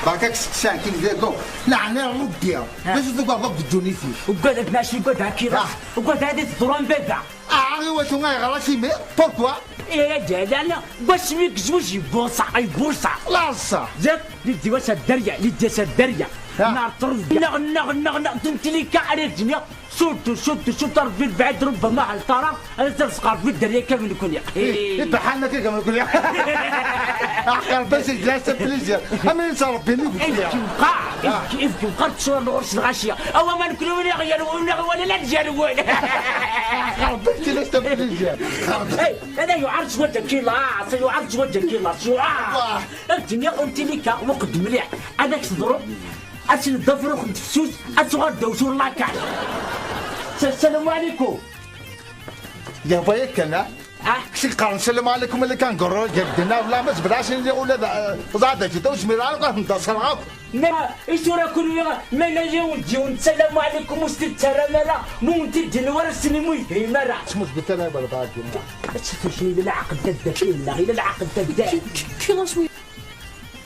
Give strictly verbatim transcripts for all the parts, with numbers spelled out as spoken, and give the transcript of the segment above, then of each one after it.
Beṛka-k steqsi akin dako. Leɛna Ṛebbi. D acu tugadeḍ akk deg ddunit-ik? Ugadeɣ mačči ugadeɣ akira. Ah. Ugadeɣ ad d-teḍru am baba. Ah, i wacu ayɣer a Simi? Pourquoi? Ihi, a Ǧalal, wasmi yezweǧ yebbuṣa, yebbuṣa. Laṣa. Ziɣ, liddi-as a dderya, liddi-as a dderya. Ah. Neɣ terẓ, neɣ, neɣ, neɣ, neɣ, d ntilika ara d-iniɣ. Surtout, surtout, surtout, Rebbi lebɛid, ربما هل ترى، أنا ترزق Rebbi dderya kamel nekni. Eh, eh, beḥal akka kamel nekni. Aqerb-as i d-yas plaisir. Am ayen s Rebbi mi d-yefka. Ifk imqar, ifk, ifk imqar, tṣur ɣur-s lɣaci. Awa ma nekni win iɣ-yerwun, neɣ wala la d-yerwun. Aqerb-as i d-yas plaisir. Hey, هذا يعرض وجهك لاص، يعرض وجهك لاص، يعرض. Wah. Ad d-iniɣ ntilika, weqd mliḥ. Ad ak-teḍru. Ad tneddef ruḥ n tefsut, ad tuɣal ddaw sur lakay. Ssalamu ɛlikum. Yehwa yakan, ha? Ah. Kti qqaren ssalamu ɛlikum, ala kan gurru, gerdina, wala ma zbel ɛasin lliɣ ula d, eh, ẓadaki, taw zmir ara kan d asraɣ akk. Ma, i tura kunwi, ma la yiwen d yiwen, ssalamu ɛlikum, ur s-t-id-terram ara, ma ur wen-t-id-ini wara, ssni mu yefhim ara. Smus bitara wala baɛdi. Ad tfehmem ila lɛaqel taddart, ila lɛaqel taddart. Ki-, ki-, ki-,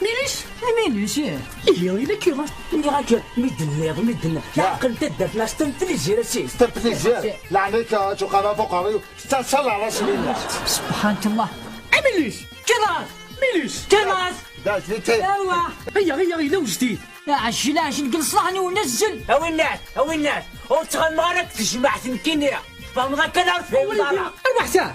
Milis? Milis, ih. Ihi, ila kira. Nniɣ-ak, mi d-tenniḍ, mi d-tenniḍ. Ya. Lɛaqel taddart n Astan Tlizi, a sis. Astan Tlizi. Leɛnaya-k, tuqama fuq ṛṛiw. Tettaṣal ɣer ras-nni. Subḥan Allah. A Milis! Kira! Milis! Kira! Da, zli-t. Awa. Ayya, ayya, yella ujdid. Ɛjel, ɛjel, deg leṣlaḥ-nni ur nazzel. A winnat, a winnat. Ur ttɣenneɣ ara deg tejmaɛt nekkini. Tfehmeḍ akka neɣ ur tfehmeḍ ara? Arwaḥ ta!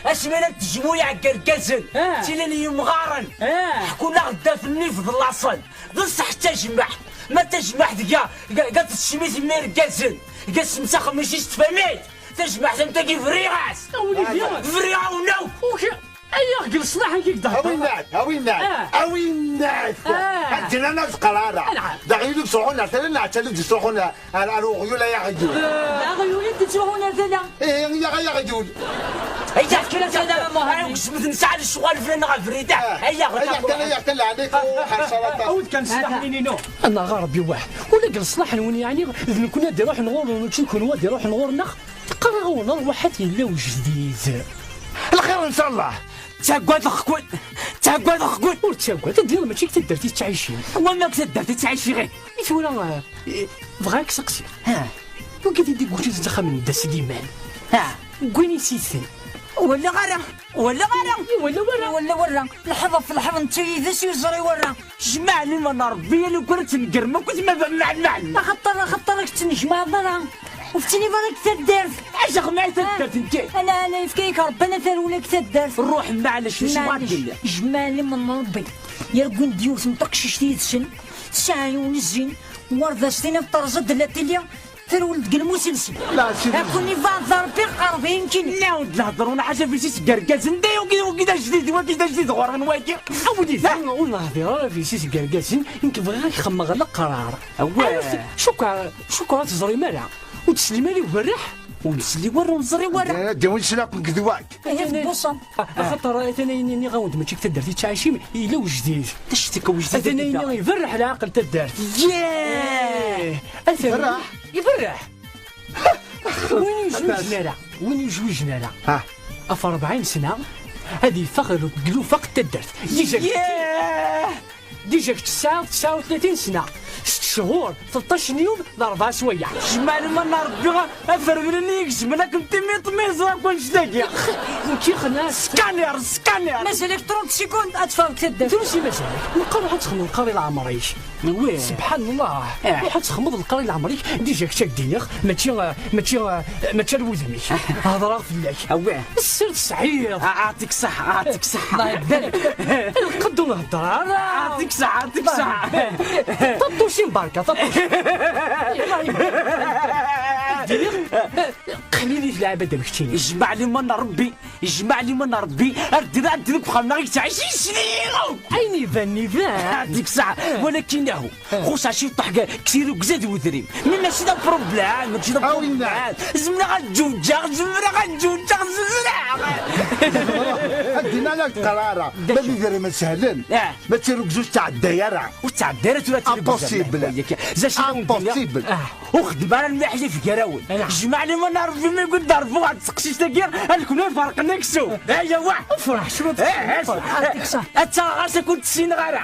Asmi ara tejmuyaɛ n yergazen, ah, ttilin yimɣaren, ah, ḥekkun-aɣ-d dafen-nni fḍel-asen. D ṣṣeḥ d tajmaɛt, ma d tajmaɛt ga, ga, ga tettcemmitem irgazen, ga semsaxem ici s tfamit, tajmaɛt am tagi briɣ-as. Briɣ-awen akk. Ay, aɣ-g leṣlaḥ-ik i d-thedreḍ. A winnat, a winnat, ah, a winnat. Ah. Ad d-nnan ad qqar ara. Alɛa. D aɣyul i yesruḥun ar tala, neɣ d tala i d-yesruḥun ar, ar uɣyul ay aɣyul. D aɣyul i d-yettruḥun ar tala. Ih, ay aɣyul. Ay, taḥkila tala, ay, uqsmet nesɛa lecɣal flan ɣer Brida. Ah. Ay, aɣ-, ay, aɣ-, ay, aɣ-, ay, aɣ-, ay, aɣ-, Awd kan sslaḥ-nni-inu. Annaɣ a Ṛebbi wah, ula deg leṣlaḥ-nwen yeɛni, d nekkni ad d-iruḥen ɣur-wen, mačči d kenwi ad d-iruḥen ɣur-neɣ? Qqareɣ-awen ṛwaḥat yella ujdid. Lxir ncallah. Ttagadeɣ-ken! Ttagadeɣ-ken! Ur ttagad, ad d-tiniḍ mačči deg taddart i ttɛicin. Wamma deg taddart i ttɛiciɣ, eh? I tura, eh, bɣiɣ ad k-seqsiɣ. Ha? Wagi d-iguǧin s axxam n Dda Sliman. Ha? Wwin-it-iten. Walaɣ ara! Walaɣ ara! Walaɣ ara! Walaɣ ara! Lḥeḍ ɣef lḥeḍ, netta yid-s, ur yeẓri wara. Jmaɛ liman n Ṛebbi, a lukan ad tnegrem akk, ma d ameɛmɛen. Axaṭer, axaṭer ur k-ttnejmaɛeḍ ara. Ur tettiniḍ ara deg taddart. Ajeɣ mɛi taddart n kay? Ala, ala, yefka-yak Ṛebbi ala tarewla deg taddart. Ruḥ, maɛlec, maɛlec. Jmaɛli n Ṛebbi. Yergin-d yiwet n teqcict yid-sen, tesɛa yiwen zzin, war d as-tiniḍ terẓa-d la tili, terwel deg lmus-nsen. La, sidi. Akun ibaɛed Ṛebbi, qerb yimkin. Nɛawed lehdur, ḥaca fi sis gergazen, da, wagi, wagi d ajdid, wagi d ajdid ɣur-wen, wagi. Awid-it. Ur nehdir ara fi sis gergazen, nekk bɣiɣ ad k-xemmeɣ leqrar. Awah. Cukkeɣ, cukkeɣ ur teẓrim ara. Ur teslim ara i uberreḥ? Ur nesli wara, ur neẓri wara. Ad d-awin ccna akk deg dwak. Ihi tebbuṣam. Axaṭer atan ayen nniɣ-awen-d mačči deg taddart i ttɛicim, yella ujdid. D acu-t akka ujdid? Atan ayen iberreḥ lɛaqel taddart. Yah! Atan iberreḥ. Iberreḥ. Win ur yezwijen ara, win ur yezwijen ara. Ha. Ɣef rebɛin sna, ad yeffeɣ deg lufaq n taddart. Yah! Déjà kečč tesɛiḍ tesɛa u tlatin sna, sett cchur, tleṭṭac n yum d rebɛa swayeɛ. Jmaɛli ma n Ṛebbi, afermel-nni i igezmen akken timiṭ mi yeẓra akk annect-agi. Nekk ixna. Scanner, scanner. Mazal-ak trente secondes ad teffɣeḍ deg taddart. Drus i mazal-ak. Meqqar ruḥ ad texdmeḍ lqari leɛmer-ik. Wih. Sebḥan Allah. Eh. Ruḥ ad texdmeḍ lqari leɛmer-ik. Déjà kečč ad k-d-iniɣ, mačči, eh, mačči, eh, mačči ar wudem-ik. Hedṛeɣ fell-ak. Awah. Sser tesɛiḍ. Ah, aɛṭik ṣṣeḥḥa, aɛṭik ṣṣeḥḥa. Lqedd ur nhedder ara. Aɛṭik ṣṣeḥḥa, aɛṭik ṣṣeḥḥa. Taṭṭucin berka, taṭṭucin. Qlilit lɛibad am keččini. Jmaɛli ma n Ṛebbi, jmaɛli ma n Ṛebbi, ar d-, ar d-, deg uxxam-nneɣ i yettɛic yisli. Ayen ibanen iban. Aɛṭik ṣṣeḥḥa, walakin ahu. Xuṣṣa ciṭuḥ ga-, ktir ugza d udrim. Mi mačči d apṛublɛam, mačči d apṛublɛam. Zemreɣ ad ǧuǧǧeɣ, zemreɣ ad ǧuǧǧeɣ, zemreɣ. Ad d-iniɣ la teqqar ara. Ma d idrimen sehlen. Ah. Ma d tirugza ur tettɛedday ara. Ur tettɛedday ara tura tirugza. Impossible. Impossible. Ah. Ur xeddem ara mliḥ gar-awen. Jmaɛli ma n Ṛebbi mi yegg-d Ṛebbi ɣer teqcict-agi, ad nekni iferqen aksum. Aya wa. Afraḥ, cwiṭ. Eh, eh, ad taɣeɣ ɣas ad kent-ssineɣ ara.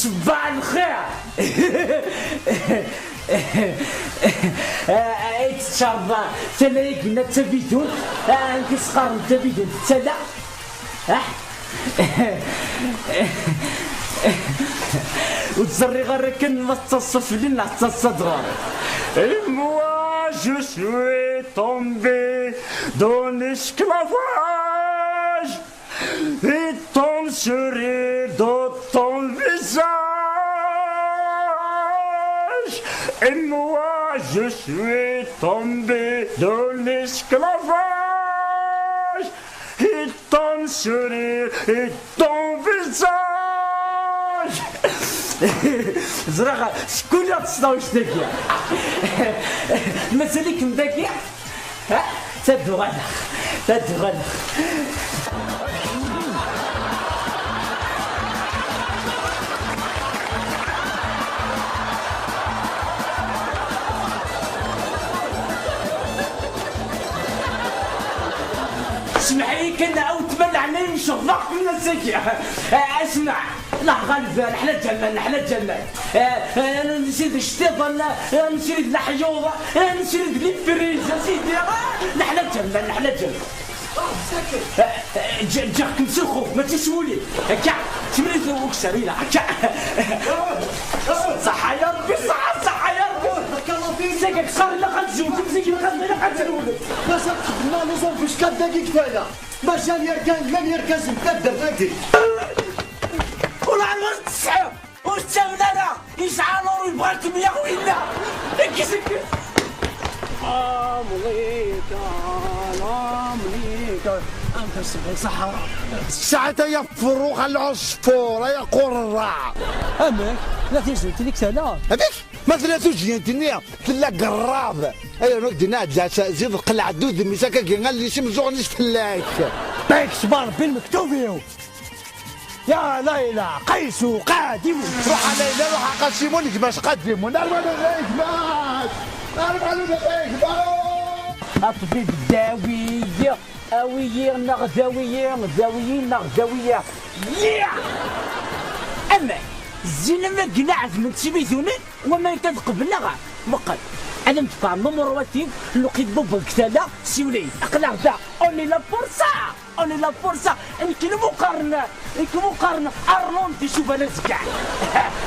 Ṣebbaḥ lxir! Ay tettcerḍ tala-agi n tabidunt, amek i s-qqaren tabidunt d tala? Ah? Ur ẓerriɣ ara kan ma tettaḍsa fell-i neɣ tettaḍsa-d ɣer-i. Et moi, je suis tombé dans l'esclavage. Et ton sourire dans ton visage. Et moi, je suis tombé dans l'esclavage. Et ton sourire et ton visage. Ẓriɣ, skulliɣ tesnawct-agi. Mazal-ikem dagi? Ha? Ad d-uɣaleɣ. Ad d-uɣaleɣ. Smeḥ-iyi kan, a weltma, leɛnaya-m, ceɣbeɣ fell-as-agi. Asma, la ɣaleb, leḥla Ǧamal, leḥla Ǧamal. Eh, eh, nsiɣ d iceṭṭiḍen, eh, nsiɣ d leḥyuḍ, eh, nsiɣ d les frites, a sidi, ah, leḥla Ǧamal, leḥla Ǧamal. Eh, eh, ǧ-, ǧǧiɣ-kem s lxuf, mačči s wul-im. Akka, temrit ukessar, yella, akka. Ṣaḥa ya Rebbi, ṣaḥa, ṣaḥa ya Rebbi. Zik kkseɣ, ilaq ad tzewǧem, zik ilaq ad, ilaq ad trewlem. Mazal xedmeɣ les embuscades dagi kfaya. Mazal yerkan, llan yergazen n taddart-agi. Ur ɛad ur tesɛiḍ, ur tettamen ara. Yesɛa lor yebɣa kem-yaɣ winna. Kkes, kkes. Amlika, amlika. Anta sebɣi ṣaḥa. Saɛet ay afrux a lɛusfur, ay aqurra. Amek? La tizent-nni tala? Amek? Ma tella tujjint-nni, tella gerrab. Ay, anu d-inna Ɛeddas, ziḍ qleɛ-d udem-is akka, allen-is imeẓẓuɣen-is fell-ak. Ṭiks, Rebbi lmektub-iw. Ya Layla, Qaysu, Qadimun. Ruḥ a Layla, ruḥ a Qasimun, gma-s Qadimun. Arwan a gma-s! Arwan a gma-s! A ṭbib, dawi-yi, awi-yi neɣ dawi-yi, dawi-yi neɣ dawi-yi. Yeah! Amek, zzin am akken ɛedmen d timidunin, waman kan qebleɣ. Muqel, ad am-d-qqar numṛuwat-iw, lqid bubbeḍ deg tala, siwel-iyi. Aql-aɣ da, on est là pour ça! On est là pour ça. Nekk lmuqaren, nekk lmuqaren Arnold di Suban azekka.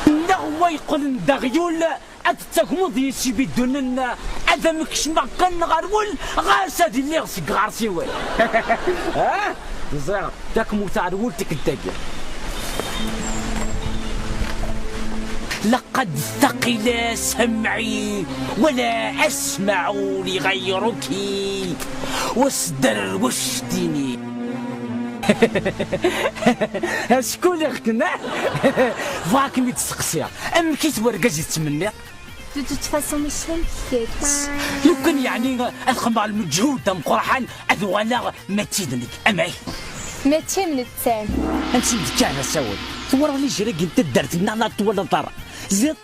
Neɣ wa yeqqlen d aɣyul, ad d-tagmeḍ yis ibidunen, ad am-kecmeɣ kan ɣer wul, ɣas ad iliɣ seg ɣer-siwen. Ha? Ẓriɣ, takmut ɣer wul tikkelt-agi. لقد ثقل سمعي ولا أسمع لغيرك واصدر واشتني. Acku lliɣ-ken, ah? Bɣiɣ ad kem-id-steqsiɣ, amek-it wergaz i tettmenniḍ? De toute façon, mačči am kečč. Lukan yeɛni ad xedmeɣ lmeǧhud ameqqran, ad uɣaleɣ mačči d nekk, amek? Mačči am nettat. Ansi d-kkan asawen? Twalaḍ lijragi n taddart-nneɣ neɣ twalaḍ ara? Ziḍ,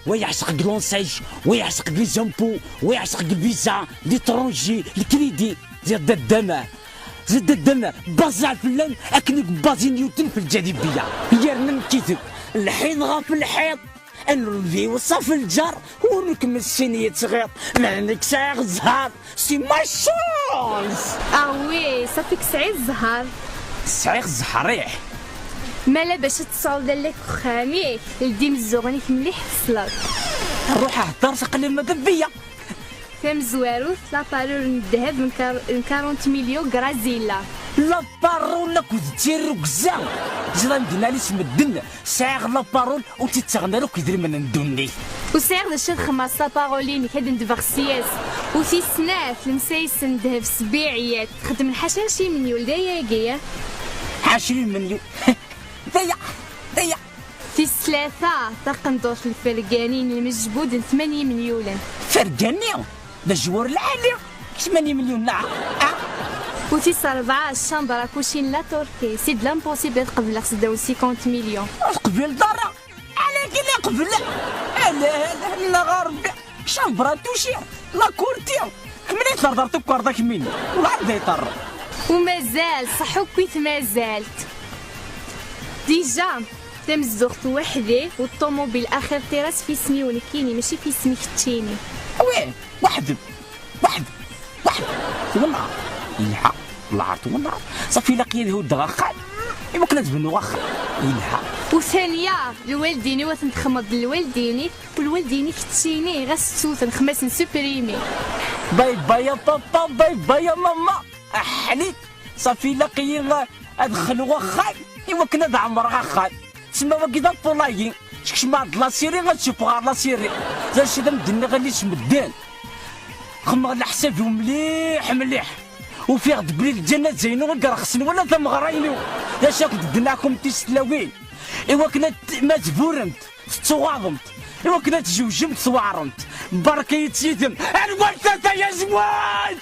wa yeɛceq deg l'enseigne, wa yeɛceq deg les impôts, wa yeɛceq deg visa, l'étranger, le crédit. Ziḍ daddama, ziḍ daddama, baẓaɛ fell-am akken i yebbaẓi Newton f lǧaḍibiya. Yerna nekk-iten, lḥiḍ ɣef lḥiḍ. Anelbi weṣṣaf lǧar, ur nekmessin yettɣiḍ, ma nekk sɛiɣ zzher, c'est ma chance! Ah oui, صافي tesɛiḍ zzher. Sɛiɣ zzher, ih. Mala bac ad tesɛuḍ lalla deg uxxam-ik, ldi imezzuɣen-ik mliḥ tesleḍ. Ruḥ hder s aqli ma d bbiya. Tamezwarut, la parure n ddheb n kar-, n quarante millions Grazilla. La parole akked tirrugza. Ẓran dinna s medden, sɛiɣ la parole ur tt-ttaɣen ara akk idrimen n ddunit. Ur sɛiɣ d acu ad xedmeɣ s la parole-inek, ad ndbeɣ s yas. U tis snat, lemsayes n ddheb s bbiɛiyat, xedmen ḥaca n cimnyul, d ayagi. Ḥaca n cimnyul. D aya, d aya. Tis tlata, taqendurt n lfergani n lmejbud n tmanya imelyulen. Fergani? D ajwar lɛali, tmanya imelyulen, ah, ah. U tis rebɛa, chambre à coucher n la Turquie, c'est de l'impossible ad qebleɣ s ddaw n cinquante millions. Ur teqbileḍ ara? Ala kan iqbel. Ala, ala, neɣ a Rebbi. Chambre à toucher, la courtier. Kemmel i terḍer tukkerḍ akmin. Ur ɛad d ay terḍ. U mazal, ṣaḥ akk i tmazalt. Déjà, tamezzuɣt weḥd-i, u ṭṭumubil axir tiras f isem-iw nekkini, mačči f isem-ik keččini. Wi, weḥd-m, weḥd-m, weḥd-m. Twennaɛ, yelha, lɛar twennaɛ. Ṣafi ilaq-iyi ad huddeɣ axxam, iwakken ad bnuɣ axxam, yelha. U thanya, lwaldin-iw ad ten-txedmeḍ d lwaldin-ik, u lwaldin-ik keččini, ɣas ttuten, xemmasen supprimi. Bye bye a papa, bye bye a mama. Aḥlit, ṣafi ilaq-iyi ad xluɣ axxam iwakken ad ɛemreɣ axxam. Tsemma wagi d apulayi, skecmeɣ-d lasiri ad cupɣeɣ lasiri. D acu i d am-d-nniɣ a lis medden? Xemmeɣ leḥsab-iw mliḥ mliḥ. Ufiɣ-d belli lǧanna d ayen i irexsen wala tameɣra-inu. D acu akk d-ddneɣ kumt tislawin iwakken ad t- ma tburemt tettuɣaḍemt, iwakken ad tjewjemt tweɛremt. Berka-yi-tt yid-m. Ar war tata ya zzwaǧ!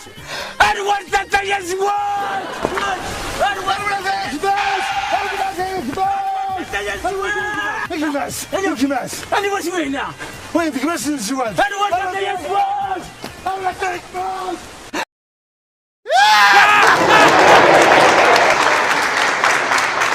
Ar war tata ya zzwaǧ! Ar war tata ya zzwaǧ! Gma-s! Gma-s! Anwa-t wihna? Wayen d gma-s n zzwaǧ! Ar war tata ya zzwaǧ! Ar war tata ya zzwaǧ!